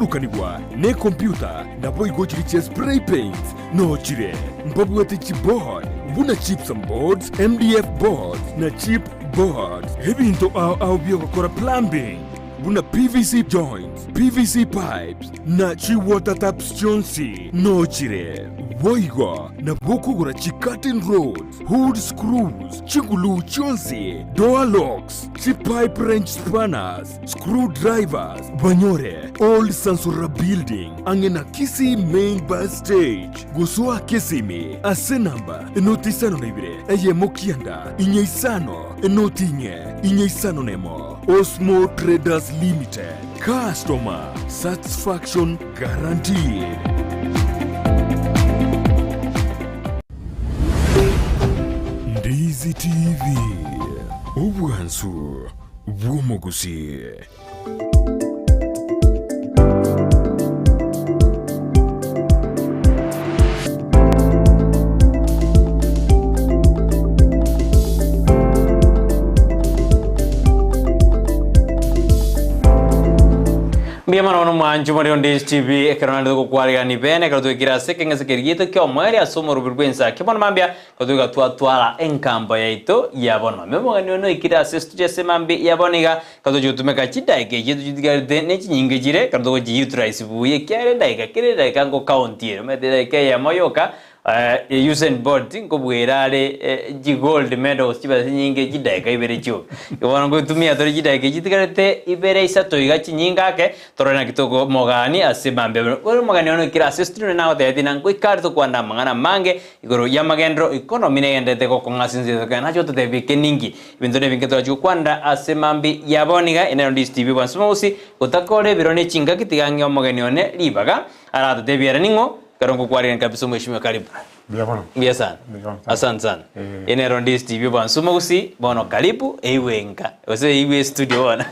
chikoburukanigwa nekompiuta naboigo chiria chia spray paints nochire. Mbabwate chiboard buna gypsum boards, MDF boards na chip boards. Ebinto ao ao biogokora plumbing buna PVC joints, PVC pipes na chi water taps chionsi nochire. Boigo nabo okogora chi curtain rods, hood screws, chiguluu chionsi, door locks, chi pipe wrench spanners, screw drivers, banyore Old Sansura Building ang'e na Kisii Main Bus Stage. Gosoa Kisimi ase namba enoti isano na ibere eyemo kianda inye isano enoti inye inye isano nemo. Osmo Traders Limited, customer satisfaction guaranteed. Ndizi TV, obwansu bw'omogusii. Mbuya mono mono mwanche more onde TV ekero naende togokwarigani bene ekero twekire ase ekeng'ese keria giaito kia omoerio ase omoroberi bw'ensa ki bono mambia Gotoika twatwara enkambo yaito ya bono. Omogeni one oikire ase estudio ase mambia ya bono iga, ekero tochia gotumeka chidaeka echio tochitigarete ne chinyinge chire, ekero togochi utilize buya ekiagera edaika kera edaika nko count ere, omanyete edaika eyemo yoka Usain Bolt nkobwera are chi gold medals chibesa chinyinge chidaeka ibere chioka. Igo bono nkotumia tore chidaeka echio chitigarete ibere isato iga chinyinge ake, Torore naki tokomogania ase mambia bono. Ore omogani one oikire ase estudio nere nagotebetie ng'a ngoika are tokwane amang'ana amange igoro y'amagenderero economy negendererete gokong'a ase ense yaito kenya. Nache gototebia eke ninki? Ebinto nebinge torachi gokwanera ase mambia ya bono iga ere nero Ndisi TV bwansi mogusi gotakora ebiro ne chingaki tiga ng'e omogeni one ribaga aratotebie ere ning'o ekero ngokwarire kabisa omweshimiwa karibu. Mbuya mono. Mbuya sana. Mbuya sana. Asante sana. Eh. Eye nero Ndisi TV bwansi mogusi bono karibu eigwe enka gose eigwe estudio bono.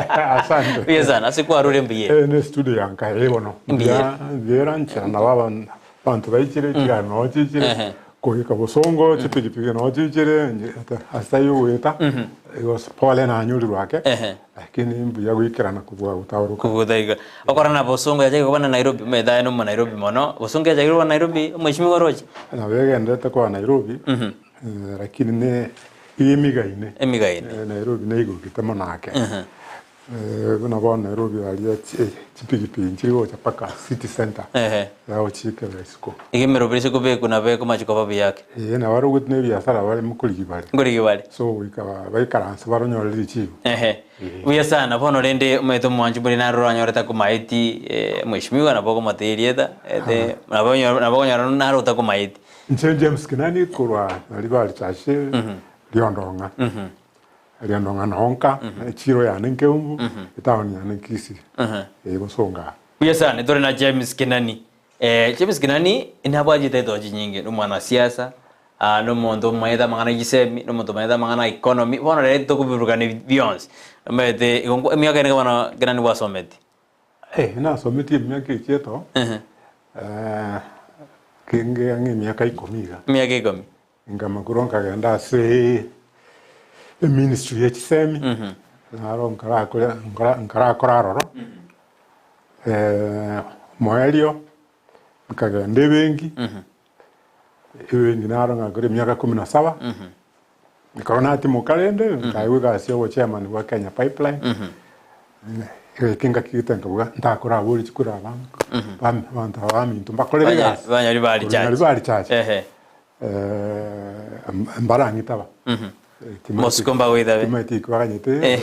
Asante. Mbuya sana ase kwarure mbuya. Eh, ne studio ya nka eye bono. Mbuya. Mbuya era nchera nabo aban- abanto baichire chigari noo chichire Ehe. koika bosongo chipikipiki noo chichire nje- ata- ase taiyo goeta igo pole nanyorirwe ake Ehe. lakini mbuya goikerana kobua gotaoroka. Kobua iga. Okora na bosongo yachakire koba na Nairobi, omanyete aye nomo Nairobi mono, bosongo yachakire koba Nairobi, omweshimiwa oroche? Nabo egenderete koba Nairobi, lakini ne iga emigaine. Emigaine. Nairobi neigokete mono ake. Buna bono Nairobi aria chipikipiki nchiri gocha mpaka city centre, yagochiikera isiko. Iga emeroberi ase kobekwa nabo ekomachi koba buya ake. Ee, nabo barogete na ebiasara bare mokorigi bare. Nkorigi bare. So goika baikaranse baronyore richibu. Ehe. Buya sana. Bono rende omanyete omwanchi mbori naro oranyorete akomaeti mweshimiwa nabo okomotebi erieta ete nabo nabo okonyora naro otakomaeti. Inche James Kinani korwa Naribari Church Riondong'a. Riondong'a noo nka, echiro yane Nkeumbu, etown yane Kisii. Ee bosongo aa. Buya sana. Tore na James Kinani. James Kinani nabwate chititle chinyinge, nomwanasiasa, nomonto omanyete amang'ana ya chisemi, nomonto omanyete amang'ana ya economy, bono rero tokobiburukania bionsi, omanyete igo nko emiaka ere bono Kinani gwasometi? Nasometie emiaka echio eto, kenge ang'e emiaka ikomi iga. Emiaka ikomi. Nkamakura nkagenda ase eministry ye chisemi, naro nkarakore nkara nkarakora aroro, omoerio nkagenda ebenki, ebenki naro ngakora emiaka kumi na saba, ekero natimoka rende nkaegwa egasi ya obochairman bwa Kenya Pipeline, egeka engaki gete nkabuga ntakora abwo ore chikura abana, abanto aba baminto mbakorere egasi, Banyori ba recharge. banyori ba recharge. Ehe. Mbarang'ite aba. Mosiko mbagoitabe. Timaeti eki baganyete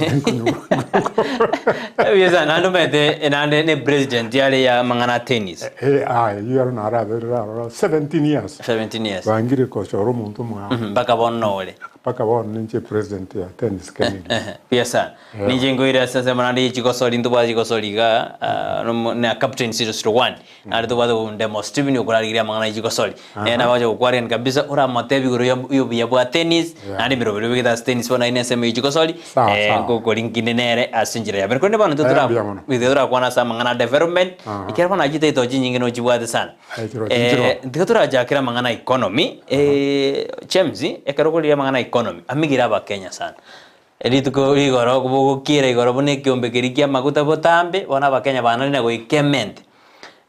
Buya sana naende omanyete naende ne president are ya amang'ana a tennis. Eh, aye eyio aro naraberire aroro 17 years. 17 years. Bangire kochora omonto omwao. Mpaka bono nore. Mpaka bono ninche president ya tennis Kenya. Buya sana. Ninche nkoira ase ensemo naende ye chigosori ntobwate chigosori igaa na captain 001. Naende tobwate Ondemo Stephen okorarigeria amang'ana ye chigosori. Nere nabo agocha gokwarigani kabisa oramotebi igoro ya obuya bwa tennis, naende emeroberi obegete ase tennis bono aye ne ensemo ye chigosori, Sawa, eh, sawa. ngokorinkinde nere ase enchera ya bene. Korende bono intwe Eh, tora mbuya mono. intwe torakwana ase amang'ana a development, Aha. ekiagera bono achete etochi chinyinge nochibwate sana. Eh, chiro chinchiro. Eh, tiga torachakere amang'ana a economy, eh, James, ekero okorigia amang'ana a economy, amigire abakenya sana. Rituko rigoro bogokiera igoro buna ekeombe keria ki'amaguta botambe, bono Abakenya banarire goika emente.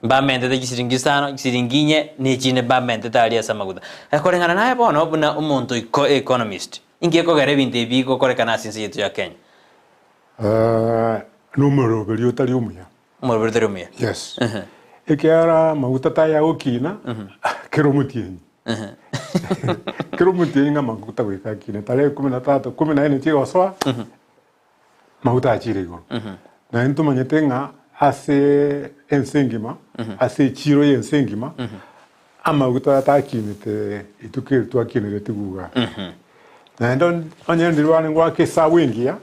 Mbamentete chisiringi isano, chisiringi inye, na echinde mbamentete aria ase amaguta. Koreng'ana naye bono buna omonto iko economist, inki gekogera ebinto ebi bigokorekana ase ense yaito ya Kenya? Nomoroberio otari omuya. Omoroberio otari omuya? Yes. Ekiagera amaguta tayagokina kera omotienyi. Kera omotienyi ng'a amaguta goika akine tarehe kumi na tatu, kumi na ine chigosoa, amaguta achire igoro. Naende ntomanyete ng'a ase ense engima, ase echiro ya ense engima, amaguta takinete rituko eri twakinereti guga. Naende onye ndiri bare ngoaka esabu engiya,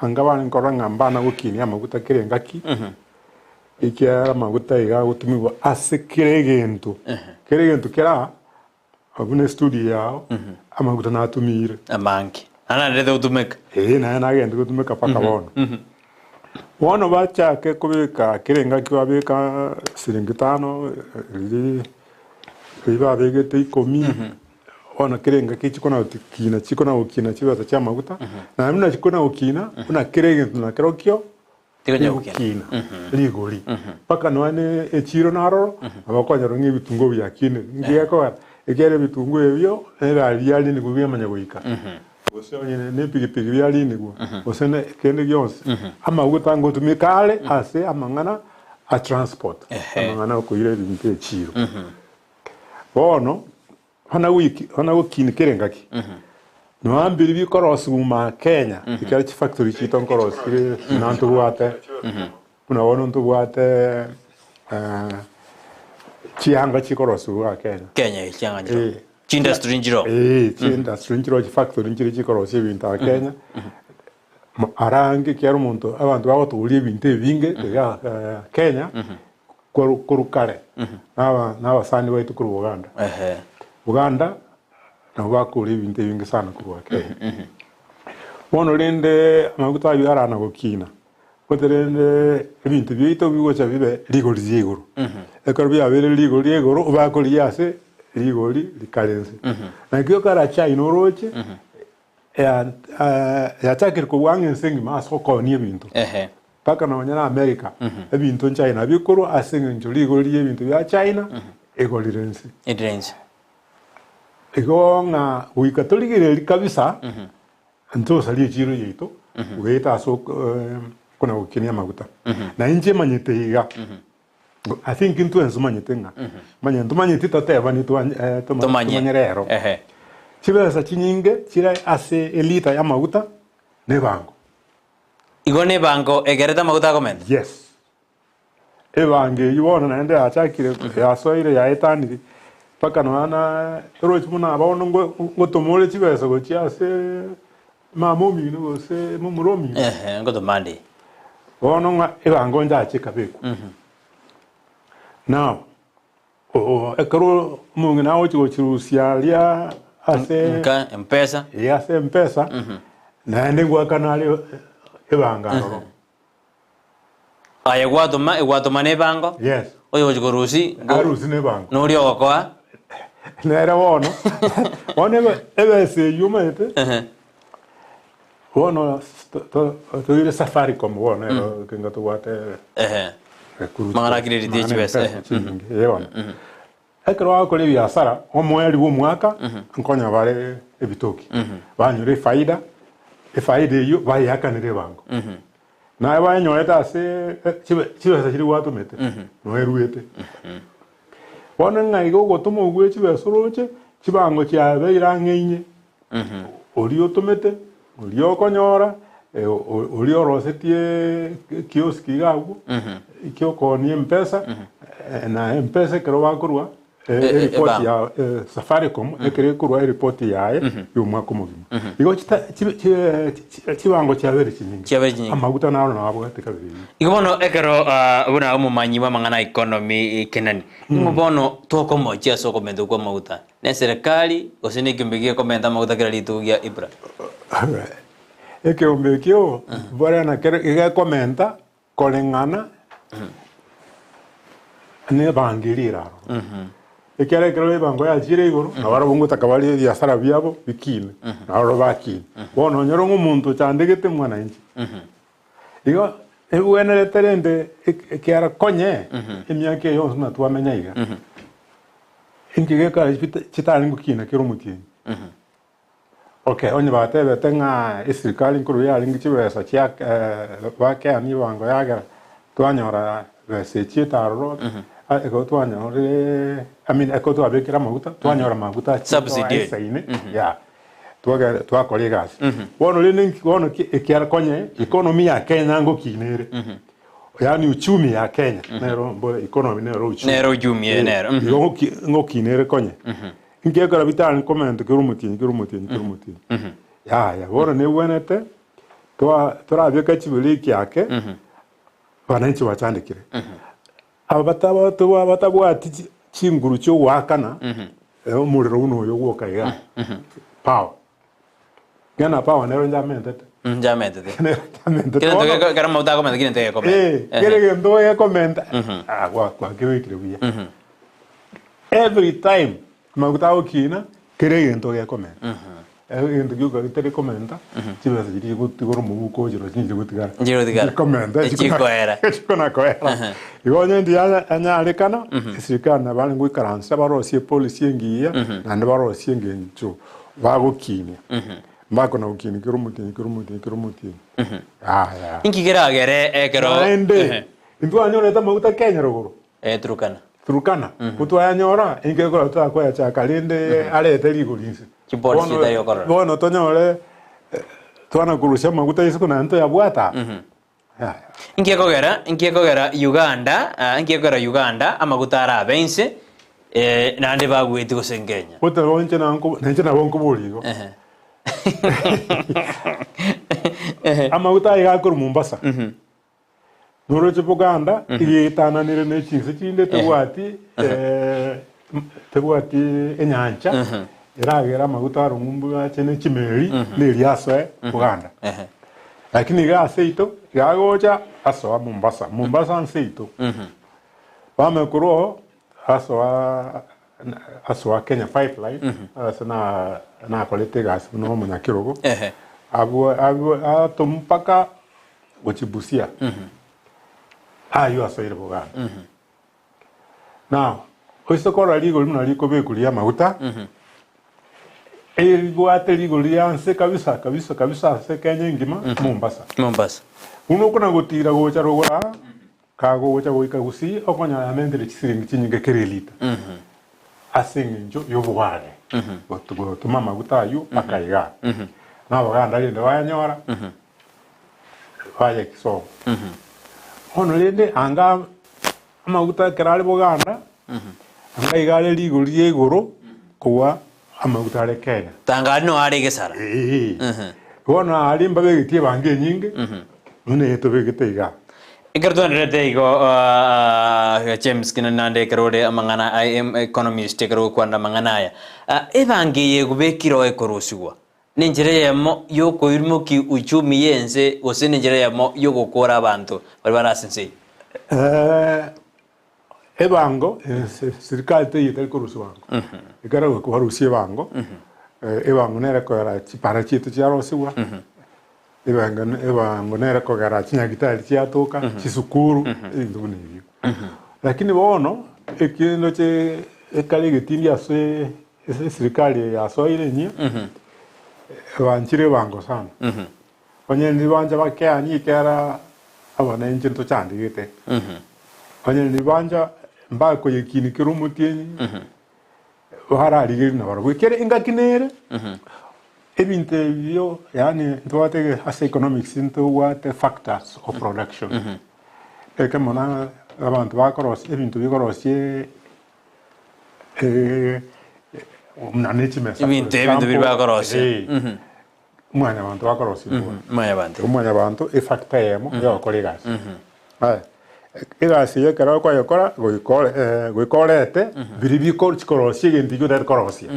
anga bare nkorora ng'a mbana gokinia amaguta kera engaki, Ekiagera amaguta iga agotumiwa ase kera egento, kera egento kere aa, buna estudio yao, amaguta natumiire. Amange. Naende naendete gotumeka. Ee, naye nagende gotumeka mpaka bono. Bono bachake kobeka kera engaki babeka siringi tano, riria riria babegete ikomi, bono kera engaki chikona gokina chikona gokina chibesa chia amaguta, naende buna chikona gokina, buna kera egento nakerokio Rigokina rigori mpaka nonya ne echiro naroro nabo okonyora ng'a ebitunguo biakinire. Inki gekogera? Ekiagera ebitunguo ebio egari biarinigwa biamanya goika, gose onye ne epigipigi biarinigwa, gose ne kende gionsi, amaguta ngotumeka are ase amang'ana a transport, amang'ana okoira ebinto echiro. Bono. Bana goiki bana gokini kera engaki. Nonya mbiri bikorosigwa maa Kenya, ekero chifactory chiaito nkorosia chire buna ntobwate, buna bono ntobwate chianga chikorosigwa igaa Kenya. Kenya eye chianga nchiroo. Eh. Chiindustry nchiroo. Eh, chiindustry nchiroo chifactory nchire chikorosia ebinto aa Kenya, ara ange ekiagera omonto abanto bagotogoria ebinto ebinge igaa Kenya, Korwa korwa kare naba nabasani baito korwa Buganda. Ehe. Buganda nabo bakora ebinto ebinge sana korwa Kenya. Bono rende amaguta aywo arana gokina, gose rende ebinto biaito bigocha bibe rigori ria igoro. Ekero biabeire rigori ria igoro, obakorigia ase rigori rikare inse. Naki okara China oroche, ya yachakire kobua ang'e ense engima ase okoonia ebinto. Ehe. Mpaka nonya na America, ebinto nchina bikorwa ase eng'encho rigori ri'ebinto bia China egorire ense. Erire ense. Igo ng'a goika torigererie kabisa, ntosarie echiro yaito goeta ase ok kona gokinia amaguta. Na inche manyete iga, I think intwe manyete ng'a manye ntomanyeti totebani twa- eh, toma- Tomanye. tomanye rero. Ehe. Chibesa chinyinge chire ase elita y'amaguta na ebango. Igo nebango egerete amaguta akomenta. Yes. Ebango eyio bono naende yachakire yasoire yaetanire mpaka nonya na oroche buna bono ngo ngotoma ore chibesa gochia ase mama omino gose momura omino. Ehe, ngotoma nde. Bono ng'a ebango njache ekabekwa. Now, ekero omong'ina agochia gochirusia aria ase Nka mpesa. Ee, ase mpesa, naende ngoakana are ebango aroro. Aye gwatoma, egwatoma na ebango. Yes. Oyo ogochia korusia, ngo- Arusie na ebango. noria ogokoa. Nere bono, bono ebe- ebesa eywo omanyete, Ehe. bono to- to- toire Safaricom bono ero ekenga tobwate Ehe. Ekuru Mang'ana a credit ye mang'ana chibesa, mpesa ehe. chinyinge, ee bono. Ekero bagokora ebiasara, omoerio bw'omwaka nkonya bare ebitoki, banyora efaida, efaida eyio bayeakanere ebango. Naye bayenyorete ase chibe chibesa chiria gwatomete, noeruete. Bono ng'a iga ogotoma ogwe chibesa oroche, chibango chiabeire ang'e inye, Oria otomete, oria okonyora, oria orosetie ekiosk iga agwo, ekiokoonia mpesa, na mpesa ekero bakorwa eripoti ya Safaricom ekero ekorwa eripoti yaye ya omwaka omogima. Igo chibango chiabeire chinyinge, Chiabeire chinyinge. amaguta naro nabo abwate kabere iga. Igo bono ekero buna omomanyi bw'amang'ana a economy Kenani, nigo bono tokomochia ase okomentwa kw'amaguta. Neserekari, gose nekeombe gekomenta amaguta kera rituko gia Ibra. Ekeombe ekio bare nakero gekomenta koreng'ana nebango eria ere aroro. Ekiagera ekero ebango yachiire igoro, na barabwo ngotaka bare ebiasara biabo bikine, na barabwo bakine. Bono onyore ng'a omonto ochandegete mwananchi. Igo ebwenerete rende ekiagera konye emiaka eye yonsi buna twamenya iga, inki gekare chitari gokina kera omotienyi. Okay, onye batebete ng'a eserikari nkorwa yarenge chibesa chia bakeania ebango yagera twanyora besa echiete aroro, ekero twanyorire I mean ekero twabekire amaguta twanyora amaguta achiete Subsidy. aisaine yeah, twagenda twakora egasi. Bono rende nki bono ki ekiara konye economy ya Kenya ngokina ere, yaani uchumi ya Kenya nero mbore economy nero uchumi. Nero uchumi, eh, nero, mhm. Igo ngoki ngokina ere konye. Inki ekero bitari komenta kera omotienyi, kera omotienyi, kera omotienyi. Yaya, bono nebwenerete twa torabeka chibreki ake, wananchi bachandekire. Aba bataba toba batabwati chi chinguru chia ogoakana, omorero buna oyo gwoka igaa, power. Ng'a power nero njamentete. Njamentete. Nero njamentete. Kera Bono- gento kera amaguta akomenta kera gento gekomenta. Eh, kera egento gekomenta, ah, gwa- gwakebekire buya. Every time amaguta agokina, kera egento gekomenta. Egento gioka getari komenta, chibesa chiria chigotigara omobuko oche roche nigo chigotigara. Chigotigara. Chikomenta, Chikoera. chikona koera. Igo onye ndiya yanyarekana, eserikari nabo barenge goikaransa barosie epolicy engiya, naende barosie engencho bagokinia. Mbakona gokinia kera omotienyi, kera omotienyi, kera omotienyi. Yaya. Inki keragere ekero Naende, Ehe. intwanyorete amaguta Kenya rogoro. Eh, Turukana. Turukana, gotwayanyora, inki ekero twakoyachaka rende arete rigori inse. Chibodi Bono- chitari gokorora. Bono tonyore eh, twana korusia amaguta isiko naende toyabwata. Yaya. Inki ekogera inki ekogera Uganda ah, inki ekogera Uganda amaguta arabe inse eh, naende bagweti gose Kenya. Goteba inche nanko nainche nabo nkoboria igo. Ehe. Amaguta aya iga akorwa Mombasa. Noroche Buganda igeetananire ne chinse chinde tebwati tebwati enyancha eragere amaguta aro ng'umbu ache ne chimeli neria asoe Buganda. Lakini iga ase seito iga agocha asoa Mombasa, Mombasa nseito. Bamanya korwa oo asoa asoa Kenya Pipeline ase na nakorete egasi buna omonyakerogo abwo abwo atomwa mpaka gochia Busia, ayio asoire Buganda. Now, oise korora rigori buna rikobekwa ri'amaguta, eribwate rigori ria nse kabisa kabisa kabisa ase Kenya engima, Mombasa. Mombasa. Buna okona gotira gocha rogoro aa, kagocha goika Gusii, okonyora yamentire chisiringi chinyinge kera elita, ase eng'encho y'obware, gotoma amaguta ayio mpaka igaa. Na Abaganda rende bayanyora, baye kisomo. Bono rende anga amaguta ekero are boganda, anga iga are rigori ria igoro kobua amaguta are Kenya. Tanga aria noyo are egesara. Eeh. Bono aria mbabegetie ebango enyinge, buna eye tobegete igaa. Ekero twenderete igo ah, James kina nande ekero ore amang'ana aye em- economist ekero ogokwana amang'ana aya, ah, ebango eye egobekire oo ekorusigwa, Nenchera eyemo y'okoirmokia uchumi y'ense gose nenchera eyemo y'ogokora abanto baria bare ase ense eye? Ebango, serikali teiyo etari korusia ebango, ekero barusia ebango, ebango nere ekogera chipara chiaito chiarosigwa, ebango ebango nere ekogera chinyagitari chiatoka, chisukuru, ebinto buna ebio. Lakini bono, ekero che ekare egetindi ase Ase eserikari eye yasoire enyia, banchire ebango sana. Onye nibancha bakeanie ekiagera abananchi ntochandegete. Onye nibancha mbakoyekinia kera omotienyi, bararigereria nabarabwo. Ekere engaki nere, ebinto ebio yaani ntobwate ase economics ntobwate factors of production. Ekemo na abanto bakorosia ebinto bikorosia buna ne chimesa for Ebinto ebinto biria example, bakorosia. eh, mwanyabanto bakorosia bono. Mwanyabanto. Mwanyabanto efactor eyemo yogokora egasi. Aya, egasi eye ekero okoyekora goika ore goika orete biria biko chikorosia egento ekio otagete korosia.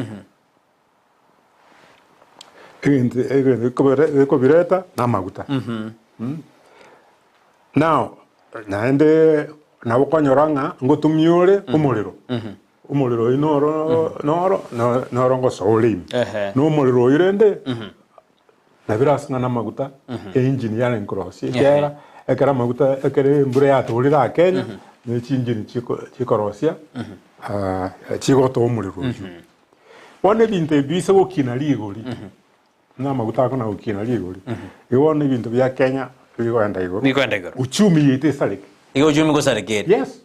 Egento egento gekobere gekobireta na amaguta. Now, naende nabo okonyora ng'a ngotumia ore omorero. Omorero oyio noro noro noro ngosoa ore ime. Ehe. Na omorero oyio rende, nabire ase ng'a namaguta, engine yarenge korosia ekiagera, ekero amaguta ekero embura yatorire aa Kenya, ne chingine chiko chikorosia chigotoa omorero oyio. Bono ebinto ebi bise gokina rigori, buna amaguta akona gokina rigori, igo bono ebinto bia Kenya bigoenda igoro, Bigoenda igoro. Uchumi yaito esareke. Igo uchumi gosareka ere. Yes.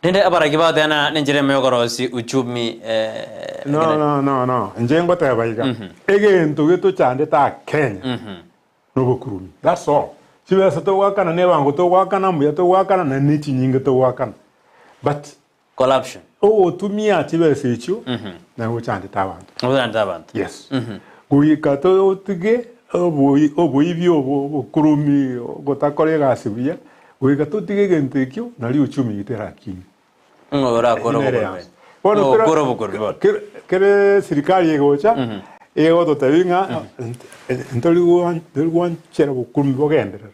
Rende abaraki bagoteana nenchera ime y'okorosia uchumi No, no, no, no. Inche ngoteba iga, egento getochandete aa Kenya nobokurumi. That's all. Chibesa togoakana na ebango togoakana, mbuya togoakana na ne chinyinga togoakana. But Corruption. ogotumia chibesa echio naye ochandete abanto. Ochandete abanto. Yes. Goika totige oboi oboibi obo obokurumi gotakora egasi buya, Goika totige egento ekio, nario uchumi yaito erakine. Ng'o orakore Eyio nere obokoreri? eansa. Bono Ng'o kera- okore obokoreri bono? kere- kere serikali egocha, egototebia ng'a ntori gwan- ntori gwanchera obokurumi bogenderere.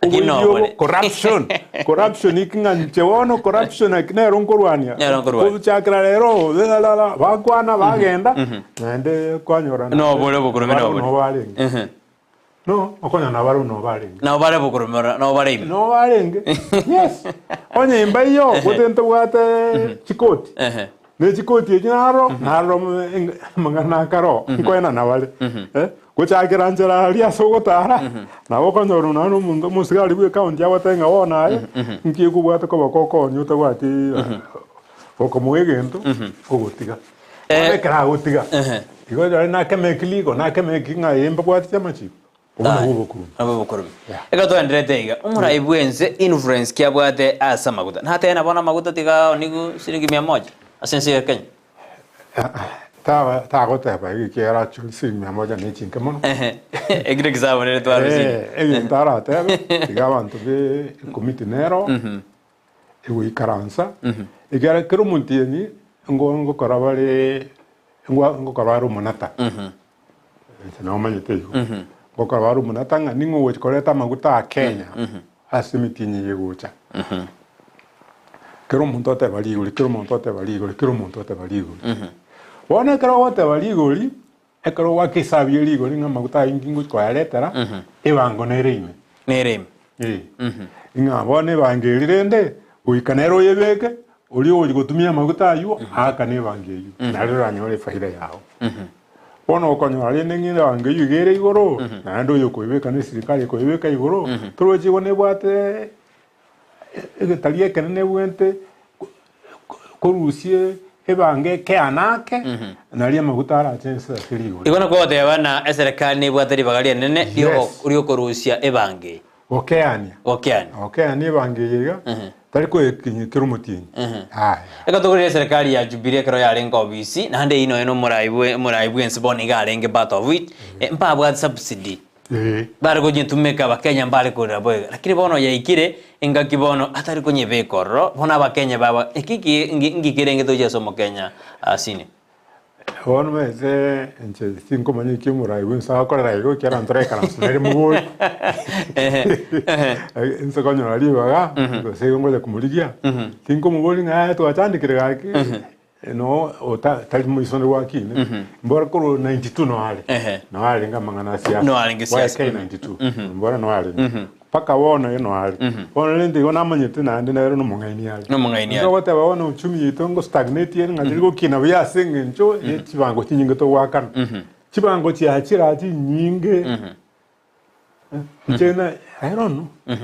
Lakini Oboibi obo, nobore. corruption, corruption eki ng'a inche bono corruption eki nero nkorwania. Nero nkorwania. Kochakera rero, lalala, bakwana bagenda, naende kwanyora naende Nobore obokurumi barabwo nobore. nabo barenge. No, okonya nabarabwo noo barenge. Nabo bare bokoromera, nabo bare ime. Noo barenge. Yes. Onye imbaiyo, gose ntobwate chikoti. Ehe. Ne chikoti echi naro, naro amang'ana akaro, nkoenana bare. Eh, gochakera nchera aria ase ogotara, nabo okonyora nonya na omonto omosigari bwa ekaunti agoteba ng'a bono aye, nki ekobwate koba gokonya otabwati gokomoa egento, ogotiga. Bono ekero agotiga, igo rirorio nakemeki riko, nakemeki ng'a ee mbabwateti amachiko, obwo nabwo obokurumi. Nabwo obokurumi. Yeah. Ekero twaenderete iga, omorai bwense influence ki abwate ase amaguta? Natebe bono amaguta tiga aonigu siringi mia moja ase ense ya Kenya. Taba tagoteba iga ekiagera actually siringi mia moja ne chinke mono. Ehe, ekio naki sabonere twarusire. Eh, egento aratebe, tiga abanto be ekomiti nero, egoikaransa, ekiagera kera omotienyi ngo ngokora bare ngwa ngokora bare omonata, inche nomanyete igo, ngokora bare omonata ng'a ning'o ogochi koreta amaguta aa Kenya ase emetienyi eye egocha. Kera omonto oteba rigori, kera omonto oteba rigori, kera omonto oteba rigori. Bono ekero ogoteba rigori, ekero ogoaka esabu ya rigori ng'a amaguta ayio inki ngochi koyaretera, ebango nere ime. Nere ime. Ee, ng'a bono ebango eria rende, goika nere oyebeke, oria ogochia gotumia amaguta aywo, aakane ebango eywo, nario oranyore efaida yago. Bono okonyora rende ng'a ebango eywo iga ere igoro, naende oyokoyebeka na eserikari ekoyebeka igoro, torochi igo nebwate egetari ekenene ebwente korusia ebango ekeana ake, nario amaguta arache ense ase rigori. Igo nakwo ogoteba ng'a eserekari nebwate ribaga rinene Yes. riokorusia ebango eye. Gokeania. Gokeania. Gokeania ebango eye iga, tari koyekinyia kera omotienyi. Yaya. Ekero tokorire eserekari ya Jubilee ekero yarenge obisi, naende eyio nonya na omorai bwe omorai bwense bono iga arenge part of it, mbabwate subsidy. Bare konyetumeka abakenya mbare korera boigo, lakini bono yaikire engaki bono atari konyebeka ororo, bono abakenya baba eki ki nki kerenge tochia ase omokenya senior. Bono omanyete inche tinkomanya eki omorai bwe ense agokorera igo ekiagera ntoraikaransa nere mobori. Inse konyora ribaga, gose igo ngocha komorigia, tinkomobori ng'a yaya twachandekire gaki, No ota tari moisonde gwa kine mbora korwa 92 no are Ehe. no arenge amang'ana a siasa No arenge siasa. YK 92 mbora no arenge mpaka bono iga no are bono rende igo namanyete naende nere nomong'aini are Nomong'aini are. Nigo ogoteba bono uchumi yaito ngo stagnate ere ng'a teri gokina buya ase eng'encho ye chibango chinyinge togoakana chibango chiachire aa chinyinge Inche na I don't know.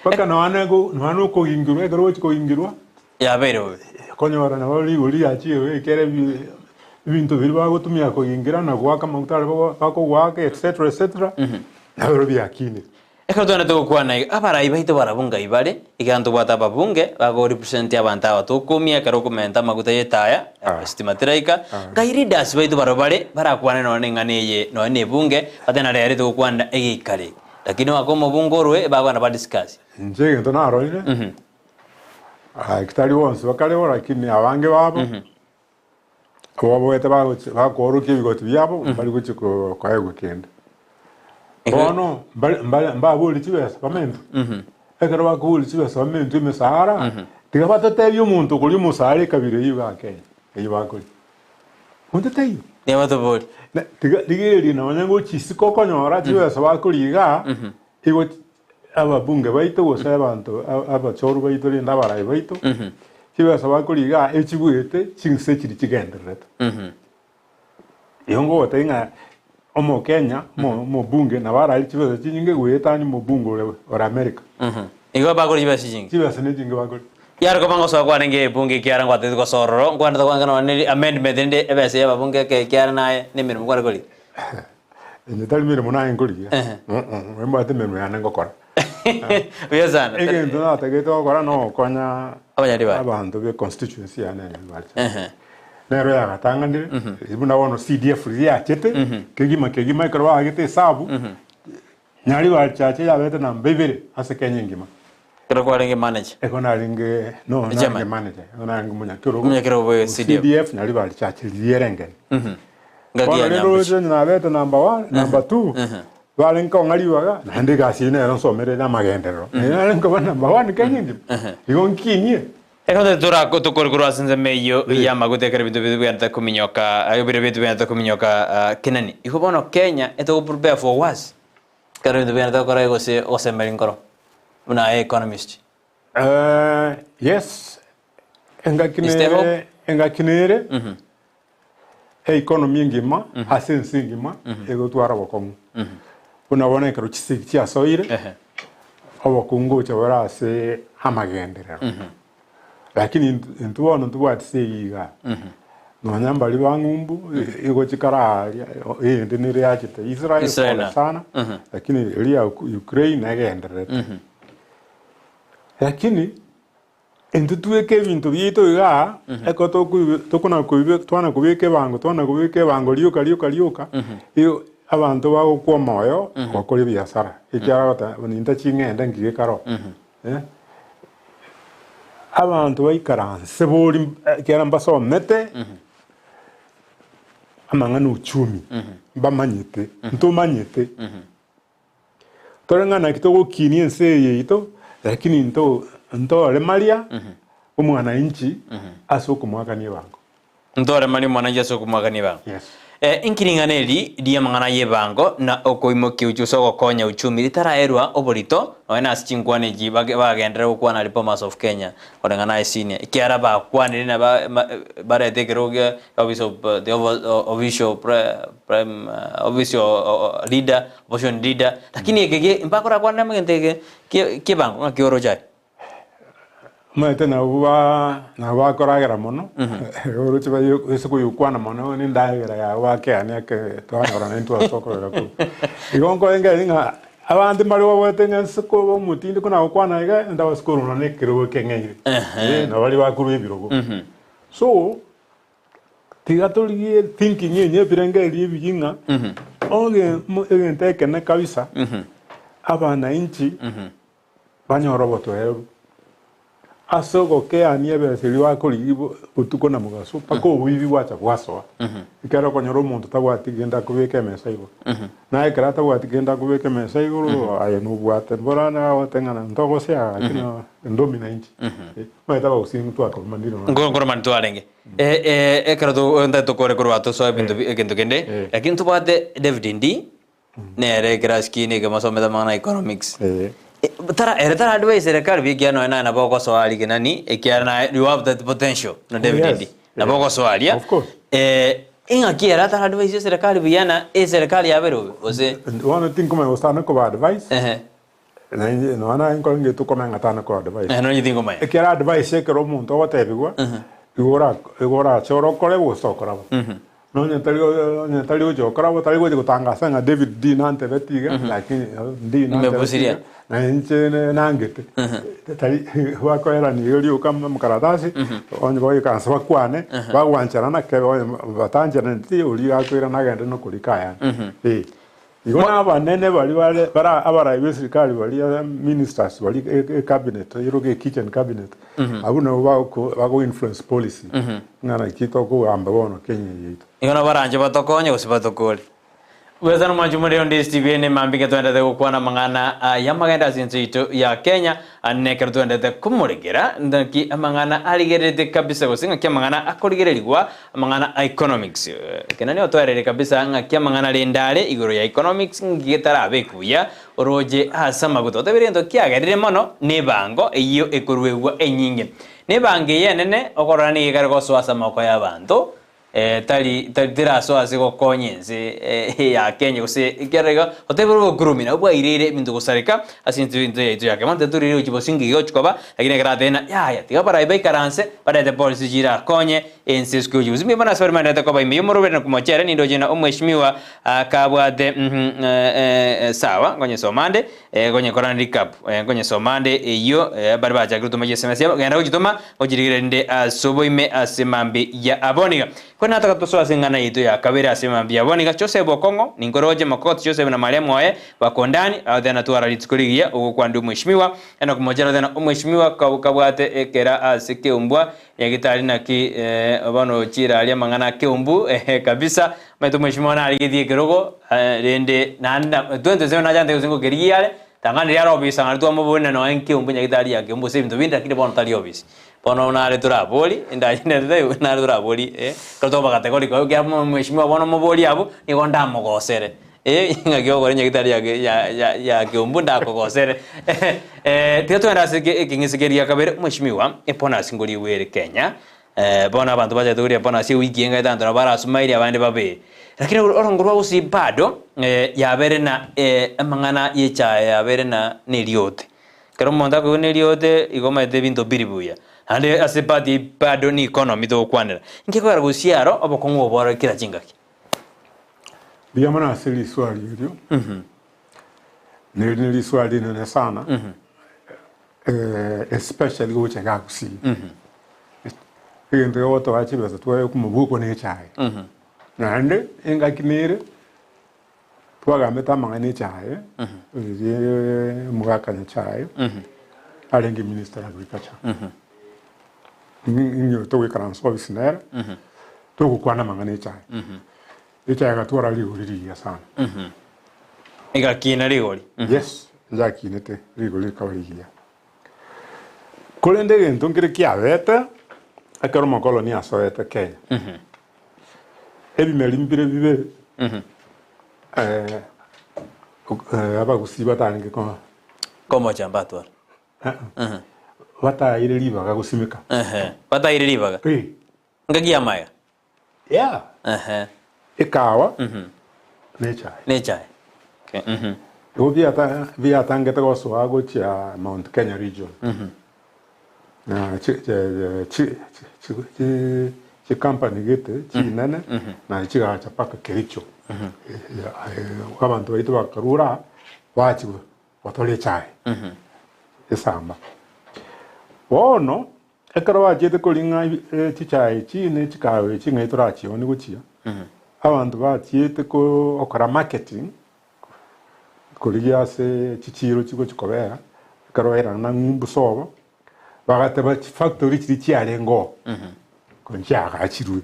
Mpaka nonya go nonya okogingirwa ekero ogochi kogingirwa, Yabeire bobe. konyora nabo rigori riachire ekere bi ebinto biria bagotumia kogingira na goaka amaguta aria bago bakogoaka etc etc, nabio biakinire. Ekero togenda togokwana iga, abarai baito barabwo ngai bare, Ekero ntobwate ababunge bagorepresent abanto aba tokomia ekero okomenta amaguta y'etaya, esitima teraika, ngai leaders baito barabwo bare barakwane nonya na eng'ana eye nonya na ebunge batebe na rero togokwanera egeikaro eke. Lakini omwaka omobunge orwe bagokwana ba discuss. Inche egento narorire, tari bonsi bakareo lakini abange babo, Ababoete bagochi bakoorokia ebigoti biabo mbari gochia ko- koegwa kende. Bono mbare mbare mbaborie chibesa bamentwe, ekero bakoboria chibesa bamentwe emesahara. Tiga batotebie omonto okoria omosara ekabira eyio iga Kenya, eyio bakoria. Monto taiyo. Nigo batobori. Na tiga rigereria nonya ngochia isiko okonyora chibesa bakoria igaa, igo ababunge baito gose abanto abachorwa baito rende abarai baito, chibesa bakoria igaa echigwete ching'se chiria chigendererete. Igo ngogotebia ng'a omokenya, omobunge nabo ararie chibesa chinyinge goetania omobunge ore ore America. Igo bakoria chibesa chinyinge. Chibesa nechinge bakoria. Yare koba ngosoa kwarenge ebunge ekiagera ngwatete gosoa ororo, nkwanete kwange nonya ne amendment rende ebesa ya ababunge eke ekiagera naye na emeremo kware korigia. Inche tari meremo naye nkorigia, nimbwate emeremo yane ngokora. Buya sana. Egento natagete gokora nogokonya Abanyaribari. abanto be constituency yane ya Nyaribari. Ehe. Nero yagatang'anire, buna bono CDF riria yachete, kegima kegima ekero baagete esabu, Nyaribari chache yabete namba ibere ase Kenya engima. Ekero kwarenge manager. Ekero narenge no narenge Chairman. manager, ekero narenge omonyakerogo. Omonyakerogo bwe CDF. CDF Nyaribari chache riria ere engeni. Ngaki Bono ya rende Nyambuchi. oroche onye nabete number one, number two, barenge kong'a ribaga, naende egasi eyio nero nsomerere amagenderero. Naende narenge koba number one Kenya engima. Igo nkinie. Ekero tora tokore korwa ase ensemo eyio y'amaguta ekero ebinto biaito bigenderete kominyoka, ebiro biaito bigenderete kominyoka Kenani. Igo bono Kenya etogo prepare for worse, ekero ebinto bigenderete gokora gose gosemeria nkoro buna aye economist. Yes, engaki Is there hope? nere engaki nere economy engima ase ense engima egotwara obokong'u. Buna bono ekero chisegi chiasoire, obokong'u ngocha bore ase amagenderero. Lakini intwe bono ntobwati segi igaa, nonya mbaria ba ng'umbu igo chikare aaria eyende nere yachete Israel Israel pole na. sana, lakini eria ya Ukraine egendererete. Lakini Intwe tweke ebinto biaito igaa, ekero tokoibe tokona koibe twana kobeka ebango twana kobeka ebango rioka rioka rioka, igo abanto bagokwa omoyo gokora ebiasara, ekiagera bagoteba ninta ching'ende ngige kare oo eh. Abanto baikaranse bori ekiagera mbasomete amang'ana uchumi, mbamanyete, ntomanyete. Tore ng'a naki togokinia ense eye yaito, lakini nto ntoremaria omwananchi ase okomoakania ebango. Ntoremaria omwananchi ase okomoakania ebango. Yes. Eh, inki ring'ana eri ri'amang'ana y'ebango na okoimokia gose ogokonya uchumi ritaraerwa oborito nonya nase chinkwana echi bage bagenderere gokwana aria Bomas of Kenya koreng'ana aye senior ekiagera bakwanire na ba ma barete ekerogo gia office of the official prime official leader opposition leader lakini eke ge mbakorakwanera amo egento eke kie kiebango ng'aki oroche aye. Omanyete nabwo ba nabo bakoragera mono, oroche baye ase koyokwana mono na endagera yabo bakeania eke twanyora naintwe ase okorera korwa. Igo nkorengereria ng'a abanto mbare babwate ng'a ase koba omotindi kona gokwana iga, ndabase korora na ekerogo ekeng'eire, nabo baria bakorwa ebirogo. So, Tiga torigie thinking enye ebirengererio ebiya ng'a oge mo egento ekene kabisa abananchi banyore obotoereru ase ogokeania ebesa eria bakorigia bo botuko na mogaso mpaka oboibi bwacha bwasoa. Ekero okonyora omonto tabwati gento akobeka emesa igoro, naye ekero atabwati gento akobeka emesa igoro aye nobwate mbora nagote ng'a ntogosea gaki na ndomina inche. Omanyete abagusii ntwakorumanire nonya. Nkoromani twarenge. Eh, eh, ekero to- nta tokore korwa tosoe ebinto bi- egento kende, Eh. lakini ntobwate David Ndii, nere ekerasi kiane ekemo asomete amang'ana a economics. Eh. Eh, tara ere tara advise serikali buya ekiagera nonya naye nabo ogosoa aria kenani, ekiagera naye you have that potential na David Yes. Ndii, nabo ogosoa aria. Of course. Eh, ing'aki ere atara advise eserekari buya na eserekari yabere bobe, gose Bono tinkomanya gose tane koba advise. ehe. Nainche nonya naye nkore ng'etwe komanya ng'a tana koa advice. Eh, nonye tingomanya. Ekero advice ekero omonto ogotebigwa, igo ora igo orache orokore gose tokora bo. Nonye tari onye tari gocha gokora bo, tari gocha gotangasa ng'a David D nantebeti iga, lakini D nantebeti Nimebusiria. iga, na inche ne- nangete. Tari bakoerania iga rioka amakaratasi, onye bagoikaransa bakwane, bagwancherana kebe onye batancheraneti, oria akoirana agende nokorika ayande. Eh. Igo nabanene baria bare bare abarai b'esirikari baria ministers baria e cabinet eroge kitchen cabinet abwo nabo bagoko bago influence policy ng'a naki tokogamba bono Kenya eye yaito. Igo nabo baranche batokonye gose batokore. Bwesana mwanchi more onde STV ne mambike twendete gokwana amang'ana aya amagenda ase ense yaito ya Kenya ane ekero twendete komoregera naki amang'ana arigererete kabisa gose ng'aki amang'ana akorigererigwa amang'ana a economics. Ekena nigo twaereire kabisa ng'aki amang'ana rende are igoro ya economics ng'iki getarabekwe buya oroche ase amaguta. Otebire egento kiagerire mono nebango eyio ekoruegwa enyinge. Nebango eye enene okorora nigo ekare gosoa ase amaboko y'abanto Tari tari terasoa ase gokonya ense ya Kenya gose ekiagera iga otebire obokurumi nabwo bwaireire ebinto gosareka ase ense ense yaito ya Kenya. Bono titorire gochia bosingo iga gochia koba, lakini ekero atebire ng'a yaya tiga abarai baikaranse barete policy chirakonye ense esike gochia bosio. Mbuya mono ase baria baendererete koba ime y'omoroberi na komochere nindoche ng'a omweshimiwa akabwate sawa nkonyesoma ande Gonyekora recap, nkonyesoma ande eyio baria bachakire gotoma chiSMS chiabo, genda gochitoma, ochirigere rinde ase oboime ase mambia ya aboniga. Korende nataka tosoe ase eng'ana yaito ya kabere ase mambia ya aboniga, Joseph Okong'o, ninkoroche Makoti Joseph na Mariamu oye, bakondani, agotebi natwara rituko rigiya, ogokwandia omweshimiwa, enock Mochera agoteba ng'a omweshimiwa kabwate ekera ase keumbwa, Nyagitari naki bono ochire aria amang'ana a keumbu kabisa, omanyete omweshimiwa narigetie ekerogo rende naende na 2027 nachande gose ngokerigia are, tang'ani riria are ofisi tang'ani twamoboria nonya nkeumbu nyagitari ya keumbu gose ebinto binde lakini bono tari ofisi. Bono nare torabori ndanyerete nare torabori ekero tokoba categorical ekiagera omweshimiwa bono omoborie abwo nigo ndamogosere. Ng'aki ogokora enyagitari ya ya ya ya Keumbu ndakogosere. Tiga togende ase eke ekeng'ese keria gia kabere, Mweshimiwa, ebonus ngoriigwe ere Kenya, bono abanto bachagete koria ebonus ewiki enga etanto nabo barasumairi abande babe. Lakini orongo rwa gusii bado yabere na amang'ana ya echae yabere na na eriote. Ekero omonto akoigwa na eriote igo omanyete ebinto biri buya. Naende ase part eyio bado ni economy togokwanera. Inki ekogera gusii aro obokong'u obo bore kera chingaki? Mbuya mono ase riswali erio, neri ne riswali rinene sana, especially gocha iga Gusii. Egento kegotoa chibesa twaye komobuko na echae. Naende engaki nere twagambete amang'ana echae, riria omogaka Nyachae arenge minister of agriculture. Ng'inyote goikaransa ofisi nere, togokwana amang'ana echae. Echae egatwara rigori rigiya sana. Egakina rigori. Yes, yakinete rigori rikaba rigiya. Korende egento nkere kiabete, ekero omokoloni asoete Kenya, ebimeri mbire bibere, abagusii batarenge ko Komocha mbatwara. Bataeire ribaga gosimeka. Ehe, bataeire ribaga. Eh. Ngaki y'amaya. Yeah. Ehe. Ekawa na echae. Na echae. Okay. Mhm. Igo biata biatangete gosoa gochia Mount Kenya region. Na chi chi chi chi chi chicompany gete chinene na chigacha mpaka Kericho. Abanto baito bakarura aa bachia gotore echae esamba. Bono ekero bachiete koring'a chichae echi ne chikahawa echi ng'ai torachioni gochia, abanto bachiete gokora marketing, korigia ase chichiro chigochi kobera, ekero bairana na ng'umbu sobo, bagateba chifactory chiria chiarenge oo, konya chiagachirwe.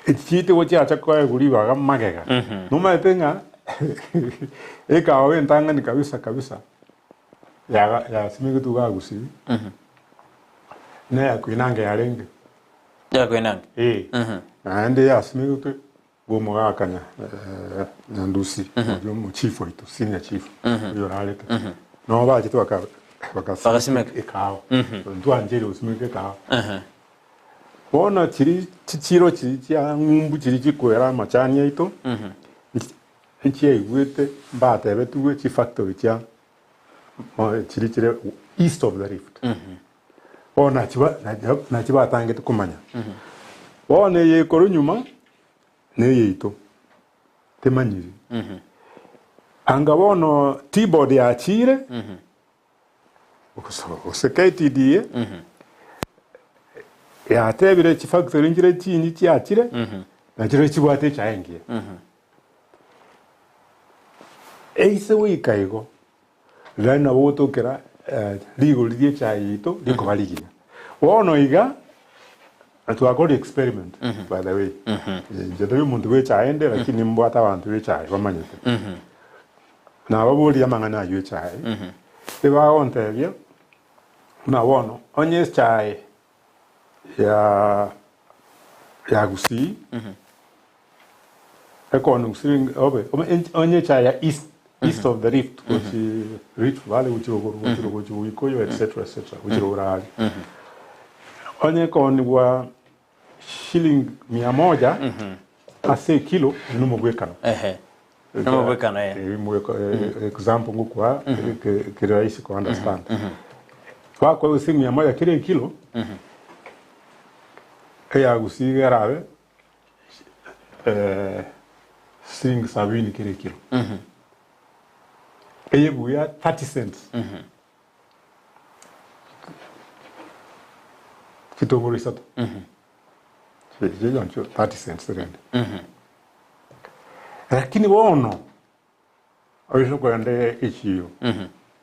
Echi chiaito chiacha koegwa ribaga magega, nomanyete ng'a ekahawa entang'ani kabisa kabisa yaga yasimegetwe iga Gusii, neya Koinange yarenge. Ya Koinange. Eh, naende yasimegetwe bwa omogaka nya Nyandusi, oria omochief oito, senior chief, oria orarete. Nabo bachete baka Bagasimeka. bagasimeka ekahawa, ntwancheire gosimeka ekahawa. Bono chiria chichiro chiria chia ng'umbu chiria chikwera amachani aito, nchiaigwete mbatebetigwe chifactory chia chiria chire east of the rift. Bono nachi nachi batangete komanya. Bono eye ekorwa nyuma neyeito temanyiri. Anga bono tea board yachire. Gose KTDA yatebire chifactory nchire chinyi chiachire na chire chibwate echae engiya. Eise goika igo, riria nabo gotokera rigori ria echae yaito rikoba rigiya. Bono iga. Na twakora experiment by the way. Inche tari omonto bwe echae inde lakini mbwate abanto be echae bamanyete. Nababoria amang'ana aywo echae, ebagontebia buna bono onye echae ya ya Gusii ekona Gusii obe onye echae ya east east of the rift gochi Rift Valley gochi rogoro gochi rogoro gochi Bogikoyo etc etc gochi rogoro aria. Onye ekonigwa shilingi mia moja ase ekilo nomobwekano. Ehe. Nomobwekano, eh. Eh, mweko- eh, example ngokwa kere rahisi ku understand. Bakoa gose mia moja kere ekilo eya Gusii erabe eh, silingi sabini kere ekilo. Eye buya 30 cents. Chitongoro isato. Chichoncho 30 cents rende. Lakini bono oise kogenda echiro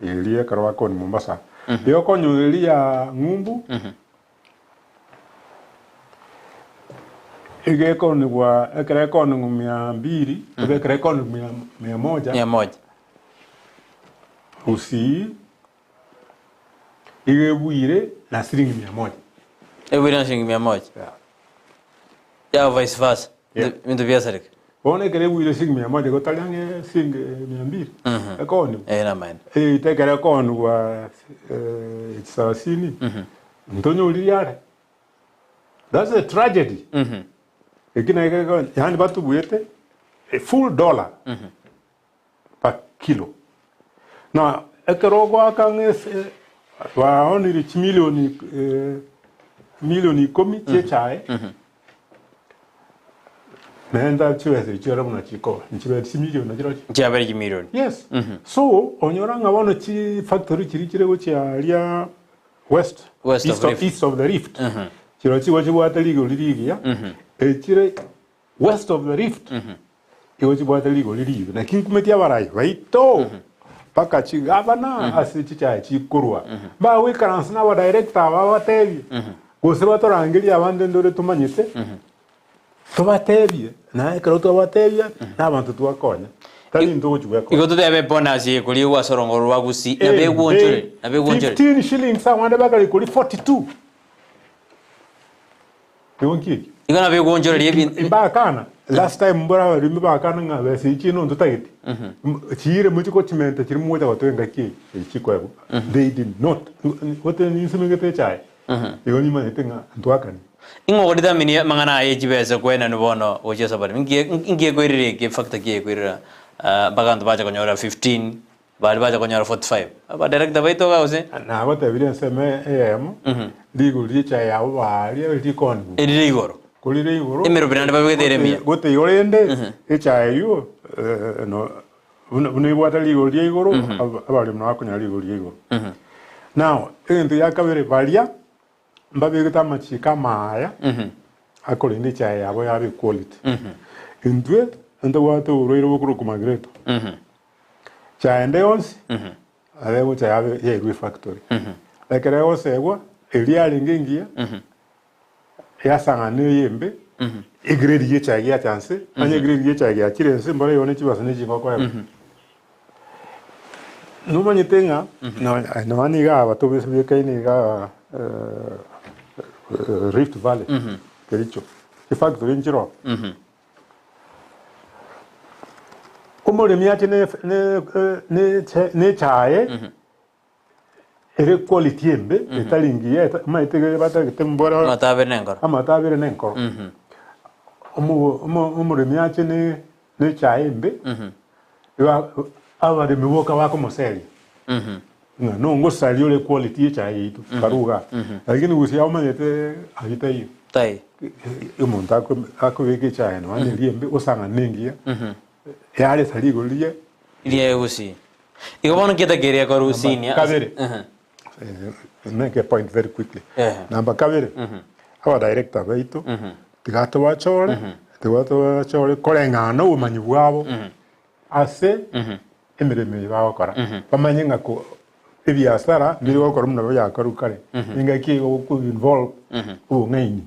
eria ekero bakoni Mombasa, igo okonyora eria ya ng'umbu iga ekonigwa ekero ekonigwa mia mbiri, ebe ekero ekonigwa mia mia moja, Mia moja. Gusii iga ebwire na siringi mia moja. Ebwire na siringi mia moja. Yeah. Ya vice versa. Yeah. Binto biasareka. Bono ekero ebwire siringi mia moja igo tari ang'e siringi mia mbiri ekoonigwa. Eh, namaene. Egeita ekero ekoonigwa chisarasini ntonyoririe are. That's a tragedy. Eki naki geko yaani batubuete a full dollar per kilo. Na ekero ogoaka ng'a ase baonire chimilioni milioni ikomi chia echae, naende chibesa echio ere buna chikoba, nchibe chimilioni nachirochio. Chiabere chimilioni. Yes. So onyora ng'a bono chifactory chiria chire gochia aria west, West of east, of, Rift. east of the rift chirochio chigo chibwate rigori rigiya, echire West of the Rift igo chibwate rigori ribe. Naki nkumeti abarai baito mpaka chigavana ase chichae chikorwa bagoikaransa na abadirector aba babatebie gose batorangerie abande ndore tomanyete tobatebie na ekero twabatebia na abanto twakonya tari intwe gochi gwekonya. Igo totebe bonus eye koriegwa ase orongoro rwa Gusii nabegwonchore nabegwonchore. 15 shillings abande bakare kori 42. Nigo nki ekio? Igo nabo egoonchoreria ebinto. Mbakana, last time mbora abaremi bakana ng'a besa echi chino ntotageti. Chiire mochie gochimenta chiri mogocha gotoa engaki eye, echi chikoegwa. They did not. Gote ninsimegete echae, igo nimanyete ng'a ntwakani. Ing'o ogodetermine amang'ana aya echibesa koenanwa bono gochia ase abaremi? Nki nki ekoirera eke factor ki ekoirera mpaka abanto bacha konyora 15 Baria bacha konyora 45. Abadirector baito iga gose? Nagotebirie ensemo eyemo, rigori ri'echae yabo baaria rikonigwa. Erire igoro. Korire igoro. Emerobi naende babegete ere emiya. Gote igo rende, echae eyio no buna buna ebwate rigori ria igoro, abaremi nabo bakonyora rigori ria igoro. Now, egento gia kabere baria mbabegete amachiko amaya akorenda echae yabo yabe equality. Intwe ntobwate oborwaire bokorokwa magreto. Chae ende yonsi nabo egocha yabe yairwa efactory. Ekero egosegwa eria yarenge engiya yasang'ana na eyembe egrade ya echae giacha nse, onye egrade ya echae giachire nse mbora igo ne chibesa ne chingoko ebe. Nomanyete ng'a nonya niga aba tobekaine igaa Rift Valley, Kericho, chifactory nchiroo. Omoremi ache nechae ere quality embe etari engiya omanyete iga batagete mbora Amato abere na enkoro. amato abere na enkoro. Omoremi ache nechae embe abaremi boka bakomoseria ng'a nongosaria ore quality ya echae yaito karue igaa. Lakini gose omanyete ayio taiyo. Taiyo. Omonto akobeka echae nonya na eria embe osang'ana na engiya yaresa rigori riria. Riria egusii. Igo bono nki etakeire ekore senior? Kabere, make a point very quickly. Namba kabere, aba director baito tiga tobachore, tiga tobachore koreng'ana na obomanyi bwabo ase emeremo eye bagokora. Bamanye ng'a ko ebiasara mbiri gokorwa buna biakorwa kare, engaki eye goku involve obong'aini.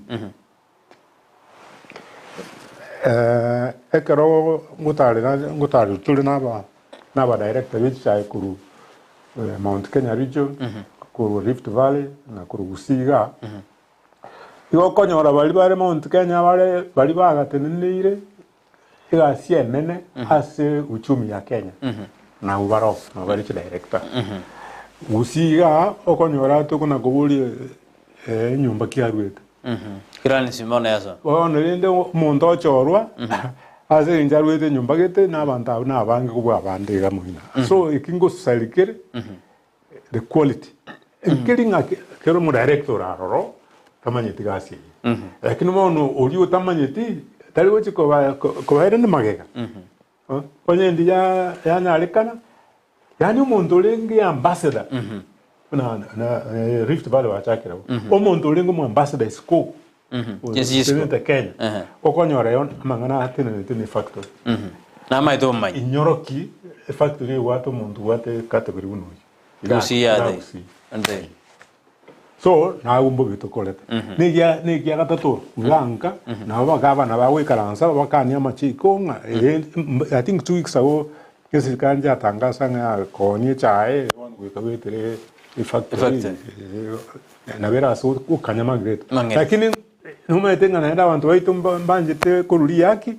Ekero ngotarera ngotarerwa tore na aba na aba director be chichae korwa Mount Kenya region, korwa Rift Valley na korwa Gusii igaa, igo okonyora baria bare Mount Kenya bare baria bagateneneire egasi enene ase uchumi ya Kenya nabwo baroo nabo bare chidirector. Gusii igaa okonyora tokona koboria enyomba ki arwete. Kirani bono yasoa. Bono rende omonto ochorwa ase eng'encho arwete enyomba gete na abanto abwo nabange kobua abande iga moino. So eki ngosaria kere the quality. Nkeri ng'a kera omodirector ore aroro tamanyeti gasi eye. Lakini bono oria otamanyeti tari gochi koba kobaerania magega. Onye endi yanyarekana, yaani omonto orenge ambassador buna na Rift Valley bachakire bo, omonto orenge omo ambassador isiko Yes, isiko. otenenete Kenya, okonyora yo amang'ana atenenete ne factory. Namaete obomanyi. Inyoroki efactory ebwate omonto obwate category buna oyio. Iga Gusii iga yate. Gusii. Nde. So naye mbobe tokorete. Negia negia gatato iga nka nabo bagabana bagoikaransa bakanie amachiko ng'a ere I think 2 weeks ago eserikari yatangasa ng'a yakonia echae bono goika goetere efactory Efactory. nabo erase gokanya amang'ereto. Amang'ereto. Lakini nomanyete ng'a naende abanto baito mbanchete korwa riaki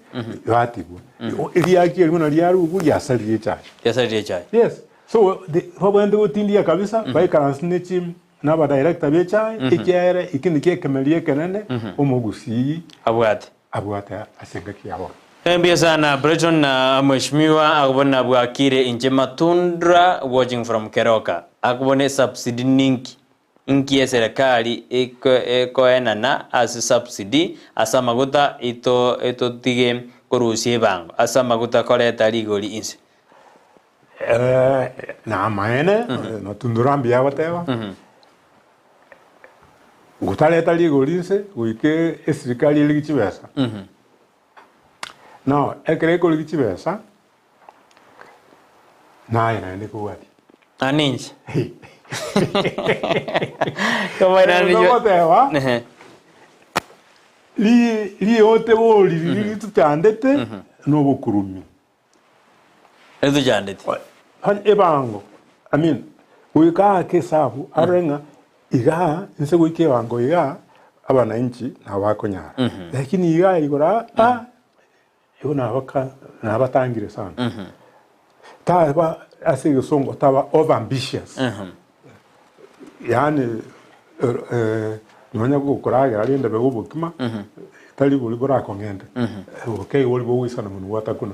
batigwa. Riaki erio buna riarugwa riasarire echae. Riasarire echae. Yes. So the babwenerete gotindia kabisa baikaranse ne chi na aba director be echae ekiagera eki nikio ekemeria ekenene omogusii Abwate. abwate ase engaki ya bono. Mbuya sana Breton na mheshimiwa akobona bwakire inche Matundra watching from Keroka akobona esubsidy ninki inki eserekari ekoenana ase subsidy ase amaguta ito etotige korusia ebango ase amaguta koreta rigori inse. Namaene, Matundura mbuya agoteba, gotareta rigori inse goika esirikari erigie chibesa. Now, ekero ekorigia chibesa, naye naende ekobwatia. Ah, ninche. Togoteba, riote bori riria ritochandete, nobokurumi. Ritochandete. Ebango, I mean, goika aake esabu arore ng'a igaa inse goika ebango igaa abananchi nabo bakonyara. Lakini igaa igoro aa ah, igo nabaka nabatangire sana. Taba ase egesongo taba over ambitious. Yaani nonya gokoragera rende bega obokima, tari boria borakong'ente, boke igo boria bogoisana monwe gwatakuna.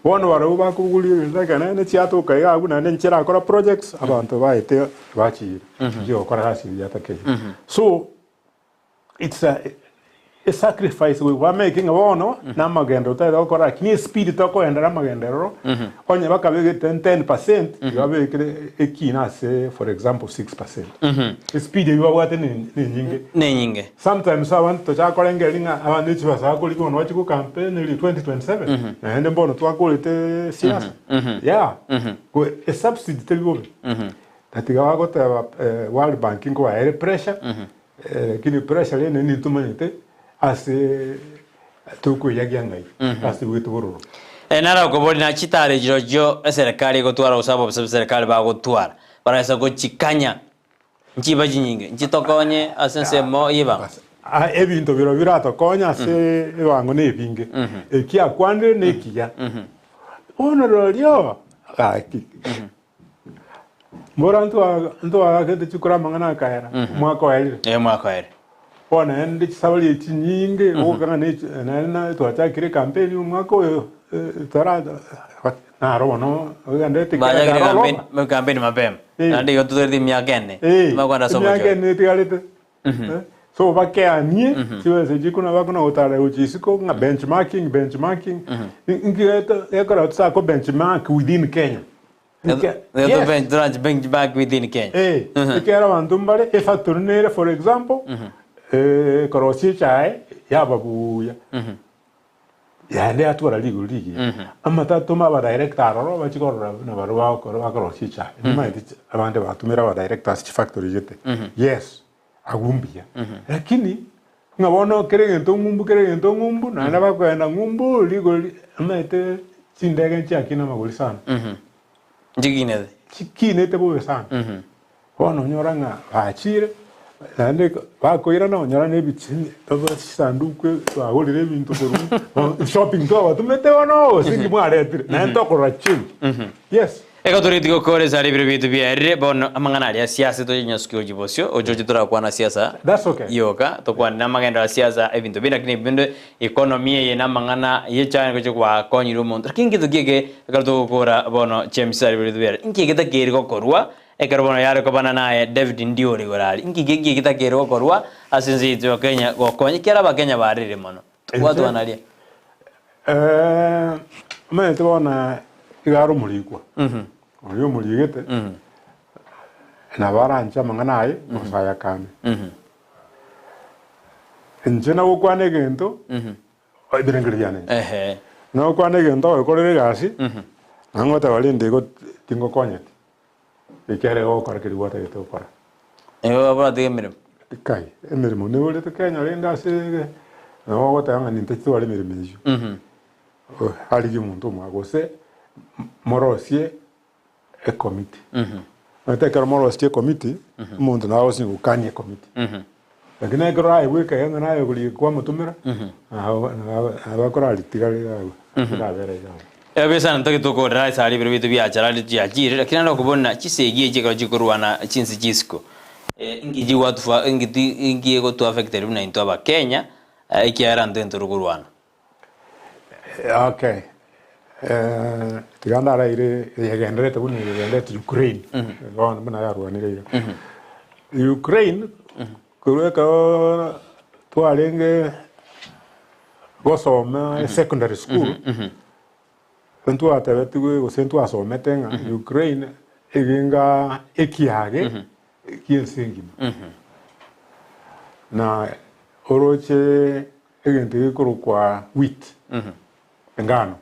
Bono barabwo bakobogoria ebinto ekenene chiatoka iga abwo naende nchirakora projects, abanto baete bachiire, nchigokora gasi eria yatakeire. So, it's a a sacrifice we were making bono na amagendo otagete gokora lakini espeed tokoendera amagenderero onye bakabegete 10% iga babekire ekina ase for example 6%. Espeed eywo babwate ne nenyinge. Nenyinge. Sometimes abanto tochakorengereria ng'a abande chibesa bakorigia bono bachie gocampaign eri 2027 naende mbono twakorete siasa yeah esubsidy teri bobe Tatiga bagoteba World Bank nkobaere pressure, lakini pressure rende nitomanyete ase tokoeyagia ng'ai ase goeta bororo. Naro okoboria na chitari chirochio eserekari egotwara gose abobisa b'eserekari bagotwara, baragesa gochikanya nchiba chinyinge, nchitokonye ase ensemo y'ebango. Ebinto biro biratokonye ase ebango nebinge, eki akwanire nekiya. Bono rorio gaki. Mbora ntwagakete chikura amang'ana akaera, omwaka oerire. Eh, omwaka oerire. Bono naende chisabari echi chinyinge, ogoka ng'a naende na twachakire ecampaign omwaka oyo tara naro bono ogenderete Bachakire kera campaign, roba. campaign mapema. Eh. Naende igo totoreti emiaka ene. Eh, Tumanye ase emiaka obochori. ene etigarete. Eh, So bakeanie chibesa echi kuna bakona gotara gochia isiko ng'a benchmarking benchmarking. Inki gekora tochake benchmark within Kenya. Yes. Toranche benchmark within Kenya. Eh, ekiagera abanto mbare efactory nere for example, ekorosia echae yaba buya, yaende yatwara rigori rigiya. Amato atome abadirector aroro bachie korora buna baria bagokora bakorosia echae. Nimanyete chi abande batomire abadirector ase chifactory gete, yes, agwo mbuya. Lakini. Ng'a bono kera egento ng'umbu, kera egento ng'umbu, naende bakoenda ng'umbu rigori omanyete chindege nchiakina amagori sana. Nchikinete. Chikinete bobe sana. Bono onyora ng'a bachire, naende bakoirana onyora na ebicheni chisanduku bagorire ebinto korwa shopping twabatomete bono gose inki mwaretire, naende tokorora change. Yes. Eka toretie gokora esare ebiro biaito biaerire, bono amang'ana aria a siasa toche nyasukia ochi bosio, oche oche torakwana siasa That's okay. yoka, tokwane namagendo a siasa ebinto binde lakini ebinde economy eye namang'ana ye china gochia gwakonyire omonto. Lakini gento ki eke ekero togokora bono chiamisa ebiro biaito biaerire, inki getakeire gokorwa ekero bono yare kobana naye David Ndiore igoro aria, inki ki getakeire gokorwa ase ense yaito ya Kenya gokonya ekiagera abakenya barire mono. Tobwatwana aria. Eh, omanyete bono iga are omorikwa, oria omorigete, nabo aranche amang'ana aye gose ayakane. Inche nagokwana egento, ebirengererio biane inche, Ehe. nagokwana egento ogekorera egasi, nabo ngoteba rende igo tingokonyeti, ekiagera igo ogokora keria gwatagete gokora. Igo babwate emeremo. Kai, emeremo neborete Kenya rende ase nabo ogoteba ng'a nintachete tware emeremo eyio. Arigie omonto omoa gose morosie ecommittee. Omanyete ekero morosetie ecommittee, omonto nabo agosinya gokania ecommittee. Lakini ekero oraebwe ekegena ng'a naye okoria kwamotomera, nabo nabo akoraritiga riria rirabere iga abwo. Ebisa ntoki tokorera ase aria ebiro biaito biacharari chiachire, lakini naende okobona chisegi echi ekero chikorwana chinse chisiko, inki chigwatufa inki ti inki egotuaffecteri buna intwe abakenya, ekiagera intwe ntore korwana. Okay, tiga ndaraire egenderete buna egenderete Ukraine, bono buna yarwanire iga. Ukraine, korwa ekero twarenge gosoma esecondary school, ntwatebetigwe gose ntwasomete ng'a Ukraine egenga ekiage ki'ense engima. Na oroche egento gekorokwa wheat, engano,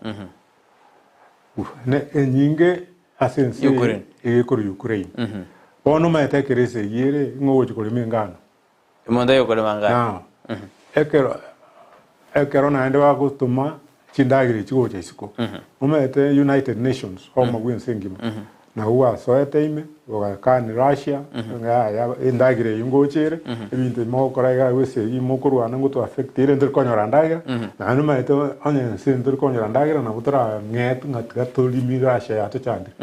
ne enyinge ase ense eye Ukraine. egekorwa Ukraine. Bono omanyete ekero esegi ere, ng'o ogochia korema engano? Omonto aye okorema ngano. Now, ekero ekero naende bagotoma chindagera echi gocha isiko, omanyete United Nations, obomo bwa ense engima, nabwo bwasoete ime, bogakani Russia, ng'a yaya endagera eywo ngocha ere, ebinto ebi mogokora iga iga esegi mokorwana ngoto affect ere ntori konyora ndagera, naende omanyete onye ense ntori konyora ndagera nabo torang'etwe ng'a tiga torimi Russia yatochandire.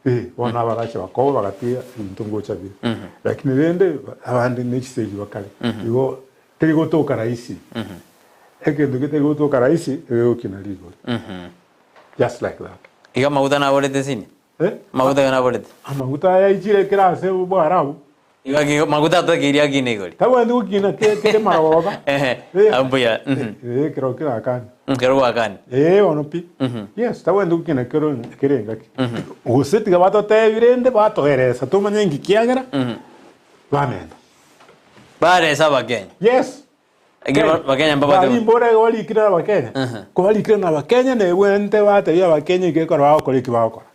Eh, bono abarache bakoba bagatiga ebinto ngocha bire. Lakini rende abande ne chisegi bakare. Igo teri gotoka rahisi. Egento getari gotoka rahisi egegokina rigori. Just like that. Igo amaguta naborete sini? Eh? Amaguta iga naborete? Amaguta aya aichire kera ase Boarabu. Igo aki- maguta atakeire akine igori. Tabwenereti gokina ke- kere marogoba. Ehe, Eh. ah, mbuya. Mhm. Eh, ekero kerakane. Ekero gwakane. Eh, bono pi. Yes, tabwenereti gokina kero kere engaki. Gose tiga batotebi rende batoeresa tomanye inki kiagera bamenta. Baresa abakenya. Yes. Ekero ba- Bakenya mbabate Bari mbora igo barikire na abakenya. Ko barikire na abakenya nebwenerete batebie abakenya eke ekero bagokora eki bagokora.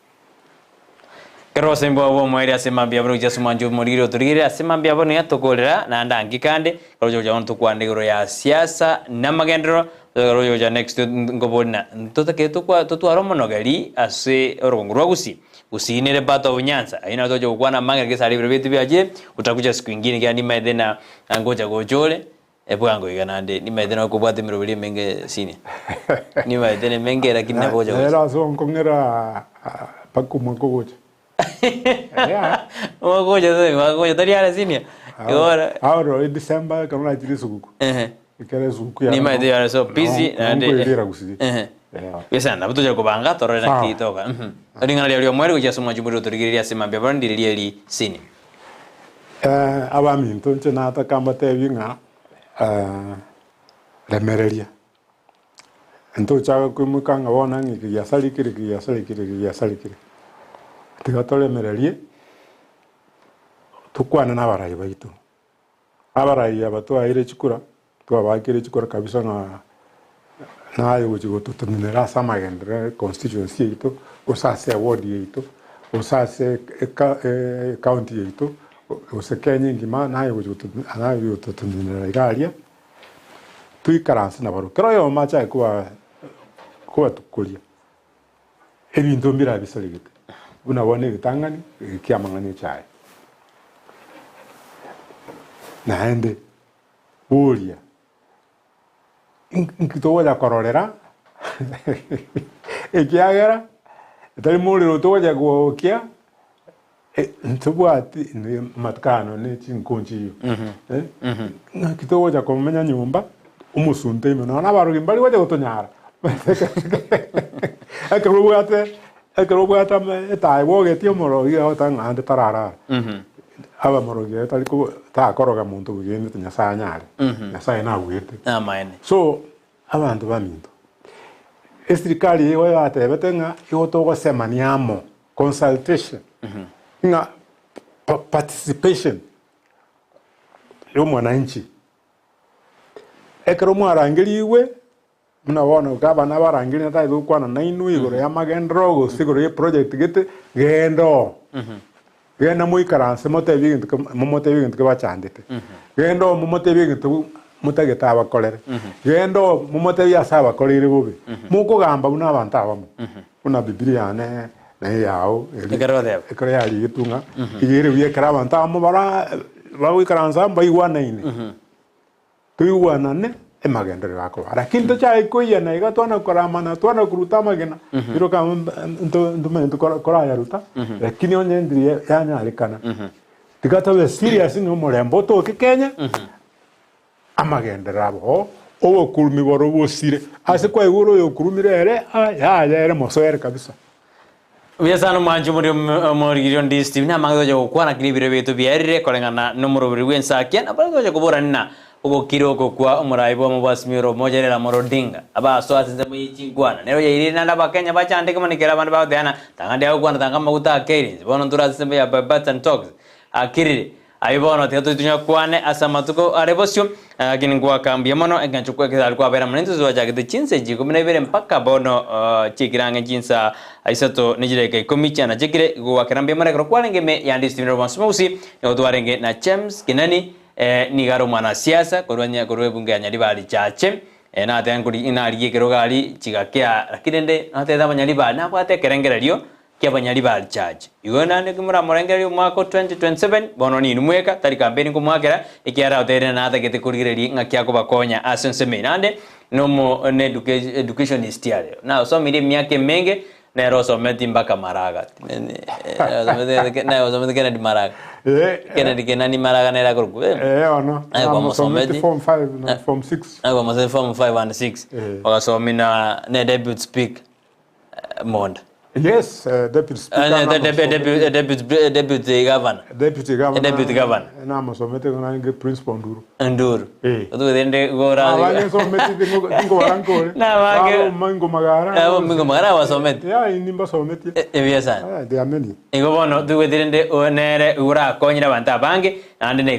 Ekero obosemia bwabo bw'omoerio ase mambia abwo gochia ase omwancho omorigeri otorigereria ase mambia abwo nigo tokorera naende anki kande, ekero ogocha gocha bono tokwane igoro ya siasa na amagenderero, ekero ogocha gocha next nkobori na ntotakere tokwa totware omonogeri ase orogongo rwa Gusii, Gusii nere part of Nyanza, ayio naro togocha gokwana amang'ana gese aria ebiro biaito biachire, utakuja siku ingine ekiagera nimaete na ngocha gocha ore, Bwango iga naende nimaete nokobwata emeroberi emenge senior. Nimaete nemenge lakini nabo ocha gocha. Nere ase onkong'era mpaka omwaka ogocha. Yeah. Omwaka ogocha tari omwaka ogocha tari are senior. Igo bono. Aoro e December ekero nachire esuguku. Ehe. Ekero esuguku yare Nimaete yare so busy naende. nkoirera gusii. Ehe. Yeah. Gese nabo tocha kobanga torore naki Sawa. toka. Ring'ana riaria omoerio gochia ase omwanchi omorero torigererie ase mambia bono ndire rieri senior. Abaminto, inche nataka mbatebie ng'a remereria, ntochake koimoka ng'a bono ng'a eke giasarikire eke giasarikire eke giasarikire. Tiga toremererie, tokwane na abarai baito. Abarai aba twaeire chikura, twabaakire chikura kabisa ng'a naye ogochia gototenenera ase amagenderero ya econstituency yaito, gose ase eward yaito, gose ase eka ecounty yaito, gose Kenya engima naye ogochia goto naye ogototenenera iga aria. Toikaranse nabarobwo, kera oyomo achake koba kobatukoria ebinto mbirabe bisaregete, buna bono egetang'ani eke ki'amang'ana echaye. Naende boria, inki togocha kororera ekiagera tari morero togocha gokia ntobwati amatuko aya nonye ne chinko nchiyo ng'aki togocha komenya nyomba omosunte ime nonya abarogi mbari gocha gotonyara ekero obwate ekero obwate etayi bwogetie omorogi iga agoteba ng'a ande tararara abamorogi ere tari ko takoroga monto bwegenete Nyasaye anyare Nyasaye nagwete. Amaene. So abanto baminto esirikari eye igo yatebete ng'a igo togosemania amo. Consultation, ng'a participation ya omwananchi. Ekero mwarangerigwe, buna bono gavana abarangerie natagete gokwana nainwe igoro ya amagenderero gose igoro ya eproject gete, genda oo. Genda moikaranse motebie egento ke momotebie egento kebachandete. Genda oo momotebie egento motagete abakorere. Genda oo momotebie ase abakoreire bobe. Mokogamba buna abanto abamo. Buna Bibilia yane na eyao eri Ekero oteba. ekero yarigetwe ng'a iga ere buya ekero abanto abamo bara bagoikaransa amo baigwanaine. Toigwanane emagenderero akoba. Lakini tochake koiyana iga twana koramana twana koruta amagena biro kama nto ntomanyete kora korayaruta lakini onye ndiri yanyarekana tiga tobe serious ng'a omorembe otoke Kenya Amagenderero abo obokurumi boro bosire, ase kwaigure oyokurumire ere, aa, yaya ere mosoere kabisa. Buya sana omwanchi omori omorigirio ndi Steve namange togocha gokwana kiri ebiro biaito biaerire koreng'ana nomoroberi bw'ensakia na barabwo togocha koborania na ogokira oko kwa omorai bwamo bwa Azimio la Umoja Raila Amolo Odinga abasoa ase ensemo ye chinkwana nero yairire naende abakenya bachandeke mono ekero abande bagoteana tanga ndiagokwana tanga amaguta akeire inse bono ntore ase ensemo ya Bipartisan talks akirire Ayio bono tiga toitunya kwane ase amatuko are bosio, lakini ngoaka mbuya mono engencho ekero kwabera amo naintwe twachagete chinsa echi ikomi na ibere mpaka bono chiikire ang'e chinsa isato ne chidakika ikomi chianachekire, igo goakera mbuya mono ekero kwarenge ime ya Ndisi Timira Bonsi Mogusi, nigo twarenge na James Kinani, nigo are omwanasiasa korwa korwa ebunge ya Nyaribari Chache, nateba nkori narigie ekerogo aria chigakea, lakini rende natebete abanyaribari nabwate ekerengererio ki'abanyaribari Church. Igo naende ki moramorengererie omwaka o 2027, bono ninwe mweka, tari kampeni nkomoakera, ekiagera oteire natagete korigereria ng'aki akobakonya ase ensemo eye. Naende nomo ne educationist are, nasomirie emiaka emenge, nere osometi mpaka Maraga. Naye osomete Kennedy Maraga. Kennedy Kenani Maraga nere akorokwa. Eh, ono. Naye kwamosometi. Form 5 na form 6. Naye kwamosometi form 5 and 6. Ogasomi na ne deputy speaker. Monda. Yes, deputy speaker Eh, deputy deputy governor. Deputy governor. Deputy governor. Namosomete nange principal Nduru. Nduru. Eh. Otugende gora. Abange nsomete tingobara nkore. Nabange. Abo Mingo Magara. Abo Mingo Magara abasomete. Yeah, nimbasomete. Ebuya sana. Ah, they are many. Igo bono togwetire nde nere orakonyire abanto abange naende na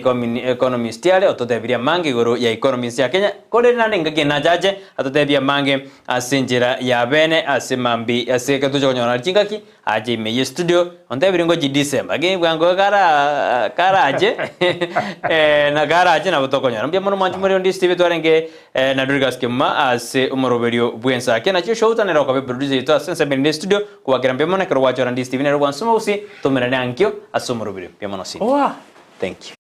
economist are ototebirie amange igoro ya economy ense ya Kenya korende naende engaki eye nachache atotebie amange Ase enchera ya bene ase mambia ase ekero tocha konyora chingaki ache ime ye studio ontebirie ngochie December lakini bwango kara karache na karache nabo tokonyora. Mbuya mono mwanche more onde Steve twarenge na Dorcas Kemuma ase omoroberio bw'ensake nachio Shouta nere okoba eproducer yaito ase ensemo ere studio kobakera mbuya mono ekero gwachora ndi Steve nere gwansoma gose tomerane ankio ase omoroberio. Mbuya mono Cindy. Thank you.